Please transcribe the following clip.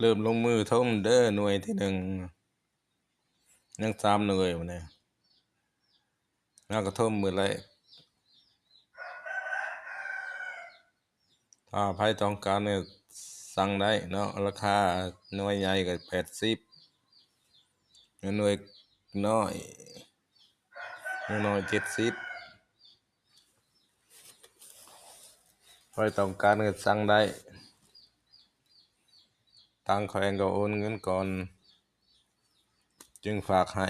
ເລີ່ມລົງມືຖົມເດີ ໜ່ວຍທີໜຶ່ງ ຍັງສາມໜ່ວຍບາດນີ້ ເຮົາກໍຖົມມື້ແລກ. ຖ້າໃຜຕ້ອງການນີ້ສັ່ງໄດ້ເນາະ ລາຄາໜ່ວຍໃຫຍ່ກໍແປດສິບ ໜ່ວຍນ້ອຍ ໜ່ວຍນ້ອຍເຈັດສິບ. ໃຜຕ້ອງການກໍສັ່ງໄດ້ ທາງແຂວງກໍໂອນເງິນກ່ອນ ຈຶ່ງຝາກໃຫ້.